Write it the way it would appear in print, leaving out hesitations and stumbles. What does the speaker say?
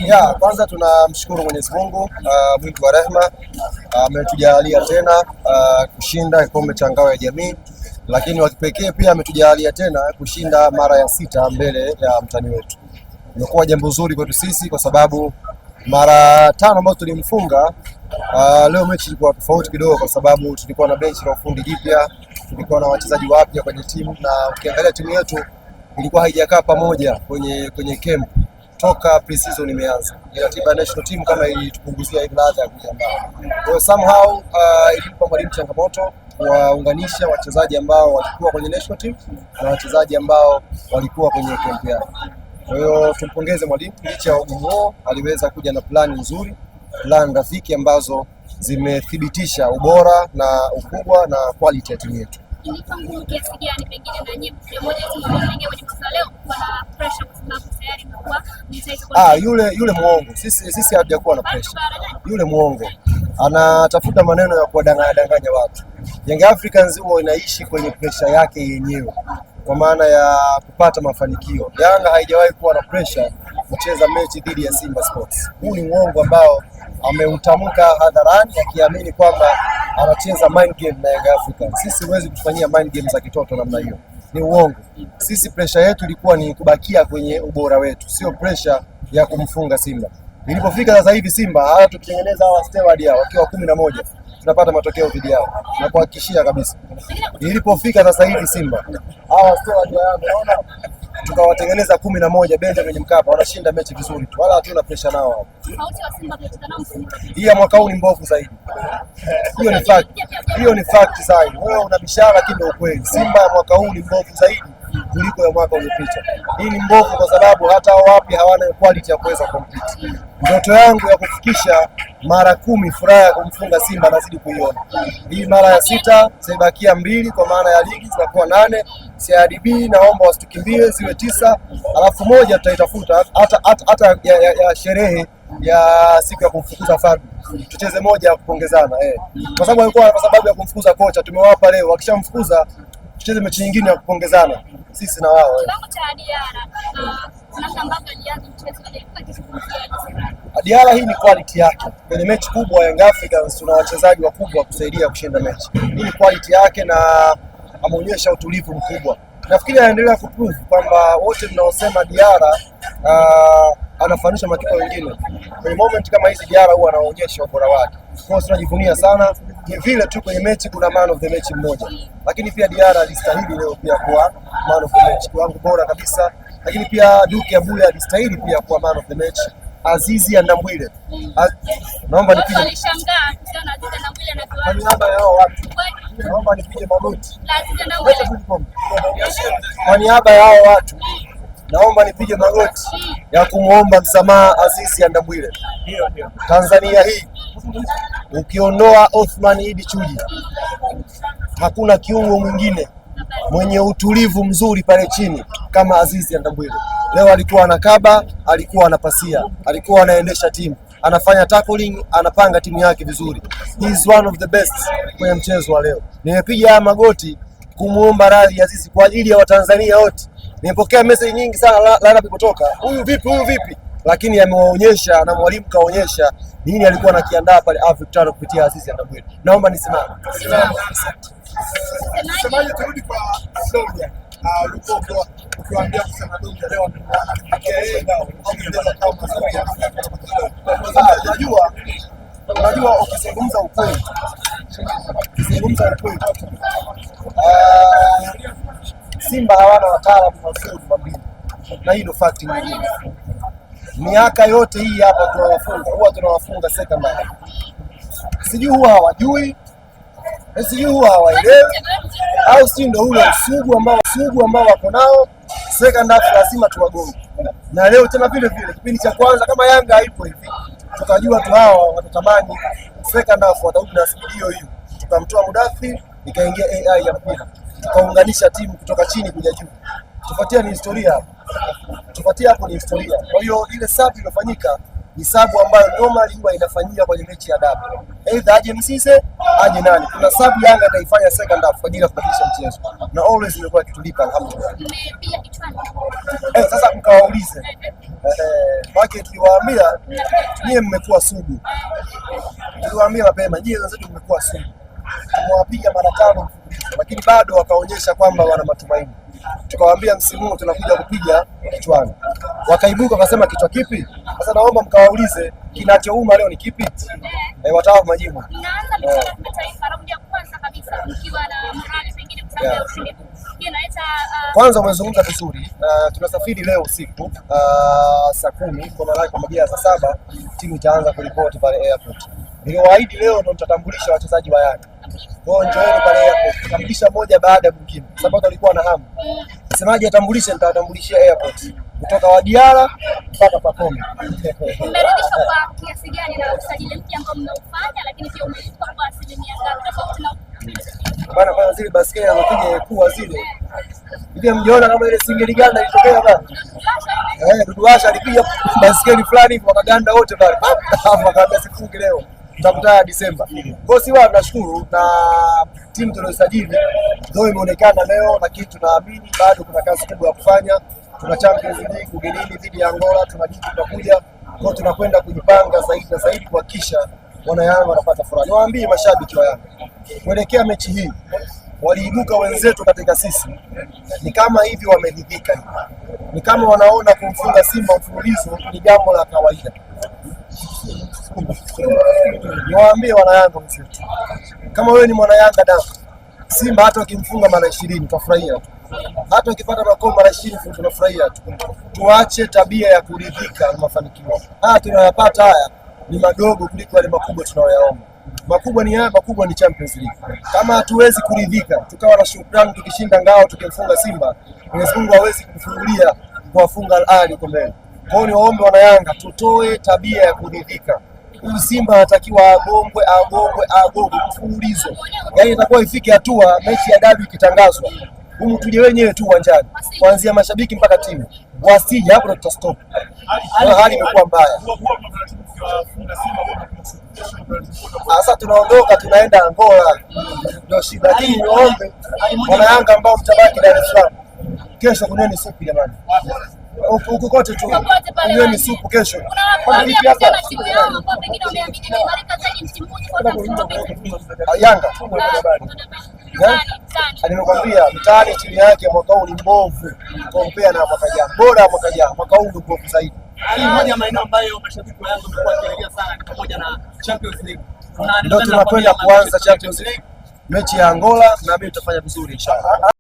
Ya, kwanza tunamshukuru Mwenyezi Mungu mwingi wa rehema ametujalia tena kushinda kikombe cha ngao ya jamii, lakini wa kipekee pia ametujalia tena kushinda mara ya sita mbele ya mtani wetu. Imekuwa jambo zuri kwetu sisi kwa sababu mara tano ambazo tulimfunga. Leo mechi ilikuwa tofauti kidogo kwa sababu tulikuwa na benchi la ufundi jipya, tulikuwa na wachezaji wapya kwenye timu, na ukiangalia timu yetu ilikuwa haijakaa pamoja kwenye camp toka pre-season imeanza. Ni ratiba ya national team kama ilitupunguzia hivi ladha ya kujiandaa. Kwa hiyo somehow ilimpa mwalimu changamoto kuwaunganisha wachezaji ambao walikuwa kwenye national team na wachezaji ambao walikuwa kwenye camp yao. Kwa hiyo tumpongeze mwalimu, licha ya ugumu huo aliweza kuja na plani nzuri, plan rafiki ambazo zimethibitisha ubora na ukubwa na quality ya timu yetu. Ilikuwa ngumu kiasi gani pengine na nyinyi mmoja timu ambayo mnaingia kwenye mchezo leo kuwa na pressure kwa sababu tayari mmekuwa mtaisha kwa Ah, yule muongo. Sisi hatujakuwa na pressure. Yule muongo anatafuta maneno ya kuwadanganya danganya watu. Young Africans huwa inaishi kwenye pressure yake yenyewe, kwa maana ya kupata mafanikio. Yanga haijawahi kuwa na pressure kucheza mechi dhidi ya Simba Sports. Huu ni uongo ambao ameutamka hadharani akiamini kwamba anacheza mind game na Young Africans. Sisi huwezi kutufanyia mind game za kitoto namna hiyo, ni uongo. Sisi pressure yetu ilikuwa ni kubakia kwenye ubora wetu, sio pressure ya kumfunga Simba. Ilipofika sasa hivi Simba hata tukitengeneza hawa steward hao wakiwa 11 tunapata matokeo dhidi yao, na kuhakikishia kabisa. Ilipofika sasa hivi Simba hawa steward wa Yanga naona tukawatengeneza 11 Benjamin Mkapa, wanashinda mechi vizuri tu, wala hatuna pressure nao hapo. Tofauti wa Simba mliocheza nao msimu uliopita. Hii ya mwaka huu ni mbovu zaidi. Hiyo ni fact, hiyo ni fact zaidi. Wewe unabishana lakini ndio ukweli. Simba ya mwaka huu ni mbovu zaidi kuliko ya mwaka uliopita. Hii ni mbovu kwa sababu hata hao wapi hawana quality ya kuweza compete. Ndoto yangu ya kufikisha mara 10 furaha ya kumfunga Simba nazidi kuiona. Hii mara ya sita, zimebakia mbili kwa maana ya ligi zinakuwa 8. CRDB naomba wasitukimbie ziwe 9, alafu moja tutaitafuta hata ya sherehe ya siku ya kumfukuza Fadlu. Tucheze moja ya kupongezana eh. Kwa sababu walikuwa kwa sababu ya kumfukuza kocha tumewapa leo, wakishamfukuza tucheze mechi nyingine ya kupongezana sisi na wao eh. Kiwango cha Diarra na namna ambavyo alianza mchezo alikuwa akizungumzia Diarra, hii ni quality yake. Kwenye mechi kubwa Young Africans tuna wachezaji wakubwa kusaidia kushinda mechi. Hii ni quality yake na ameonyesha utulivu mkubwa. Nafikiri anaendelea kuprove kwamba wote mnaosema Diarra anafanisha makipa wengine. Kwenye moment kama hizi Diarra huwa anaonyesha ubora wake. Kwa hiyo tunajivunia sana. Ni vile tu kwenye mechi kuna man of the match mmoja. Lakini pia Diarra alistahili leo pia kuwa man of the match. Kiwango bora kabisa. Lakini pia Duke Abuya alistahili pia kuwa man of the match. Azizi Andambwile. Naomba Watu nipige walishangaa kuhusiana na Azizi Andambwile na kwa kiwango. niaba ya hao watu. Naomba nipige magoti. La Azizi Andambwile. Kwa niaba ya hao watu naomba nipige magoti ya kumwomba msamaha Azizi Andambwile. Tanzania hii ukiondoa Othman Idi Chuji hakuna kiungo mwingine mwenye utulivu mzuri pale chini kama Azizi Andambwile. Leo alikuwa anakaba, alikuwa anapasia, alikuwa anaendesha timu, anafanya tackling, anapanga timu yake vizuri. He is one of the best kwenye mchezo wa leo. Nimepiga haya magoti kumuomba radhi Azizi kwa ajili ya Watanzania wote. Nimepokea message nyingi sana lineup ilipotoka, huyu vipi, huyu vipi, lakini amewaonyesha na mwalimu kaonyesha nini alikuwa anakiandaa pale Afrika tano kupitia Azizi Andambwile. Naomba nisimame. Semaje, turudi kwa Dombia. Ulikuwa ukiwaambia kusema Dombia leo amemwona kupitia yeye au inaweza kama Unajua ukizungumza ukweli, Simba hawana wataalamu wazuri wa mbinu, na hii ndio fact nyingine. Miaka yote hii hapa tunawafunga, huwa tunawafunga second half. Sijui huwa hawajui, sijui huwa hawaelewi, au si ndio ule usugu ambao wako nao. Second half lazima tuwagonge, na leo tena vile vile kipindi cha kwanza kama Yanga haipo hivi, tukajua tu hawa watatamani second half watarudi na spidi hiyo hiyo, tukamtoa Mudathi, ikaingia AI ya mpira, tukaunganisha timu kutoka chini kuja juu. Tufuatia ni historia hapo, tufuatia hapo ni historia. Kwa hiyo ile sub iliyofanyika ni sub ambayo normally huwa inafanyika kwenye mechi ya dabi, either aje Mzize Aje nani? Kuna sababu Yanga ataifanya second half kwa ajili ya kubadilisha mchezo, na always imekuwa ikitulipa alhamdulillah. Mmepiga kichwani. Sasa mkawaulize maana tuliwaambia nyie mmekuwa sugu, tuliwaambia mapema nyie wenzetu mmekuwa sugu, tumewapiga mara 5 mfululizo, lakini bado wakaonyesha kwamba wana matumaini. Tukawaambia msimu huu tunakuja kupiga kichwani, wakaibuka wakasema kichwa kipi? Sasa naomba mkawaulize kinachouma leo ni kipi? Watawapa majibu. Mnaanza michuano ya kimataifa raundi ya kwanza kabisa mkiwa na morali pengine kwa sababu ya ushindi huu. Hii inaleta Kwanza umezungumza vizuri. Tunasafiri leo usiku saa 10 kwa maana kwa majira ya saa 7 timu itaanza kuripoti pale airport. Niliwaahidi leo ndo nitatambulisha wachezaji wa Yanga. Kwa hiyo njooni pale airport, tutambulisha moja baada ya mwingine, sababu watu walikuwa na hamu. Msemaji atambulishe, nitawatambulishia airport kutoka Wadiara mpaka Pacome. Mmeridhishwa kwa kiasi gani na usajili mpya ambao mmeufanya, lakini pia umelipa kwa asilimia ngapi tofauti na Bana, kwanza zile baskeli anazopiga kuwa zile hivi, mjiona kama ile singeli ganda ilitokea bana. Dudu Washa alipiga baskeli fulani hivi wakaganda wote pale. Hapo akaambia sifungi leo. Tutakutana Disemba. Kwa hiyo si wao, tunashukuru na timu tuliyosajili ndio imeonekana leo, lakini tunaamini bado kuna kazi kubwa ya kufanya. Tuna Champions League ugenini dhidi ya Angola, tuna ligi tunakuja. Kwa hiyo tunakwenda kujipanga zaidi na zaidi kuhakikisha wana Yanga wanapata furaha. Niwaambie mashabiki wa Yanga, kuelekea mechi hii waliibuka wenzetu katika sisi, ni kama hivi wameridhika, ni kama wanaona kumfunga Simba mfululizo ni jambo la kawaida. Niwaambie wana Yanga wenzetu, kama wewe ni mwana Yanga damu, Simba hata ukimfunga mara 20 utafurahia tu, hata ukipata makombe mara 20 tunafurahia tu. Tuache tabia ya kuridhika na mafanikio haya tunayapata, haya ni madogo kuliko yale makubwa tunayoyaomba. Makubwa ni haya, makubwa ni Champions League. Kama hatuwezi kuridhika tukawa na shukrani tukishinda ngao tukimfunga Simba, Mwenyezi Mungu hawezi kufungulia kuwafunga Al Ahly huko mbele. Kwa hiyo niwaombe wana Yanga tutoe tabia ya kuridhika. Huyu Simba anatakiwa agongwe, agongwe, agongwe mfululizo. Yaani itakuwa ifike hatua mechi ya dabi ikitangazwa, humu tuje wenyewe tu uwanjani, kuanzia mashabiki mpaka timu, wasije hapo, ndo tutastop. Hali imekuwa mbaya. Sasa tunaondoka tunaenda Angola, ndio shida. Lakini niwaombe wana Yanga ambao mtabaki Dar es Salaam, kesho kunyweni supu jamani, huku kote tu kunyweni supu kesho. Yanga nimekwambia mtaani timu yake mwaka huu ni mbovu kompea na mwaka jana, bora mwaka jana, mwaka huu ni mbovu zaidi. Moja ya maeneo ambayo mashabiki wa Yanga wamekuwa wakielekea sana ni pamoja na Champions League. Ndio tunakwenda kuanza Champions League mechi ya Angola, na mimi tutafanya vizuri inshallah.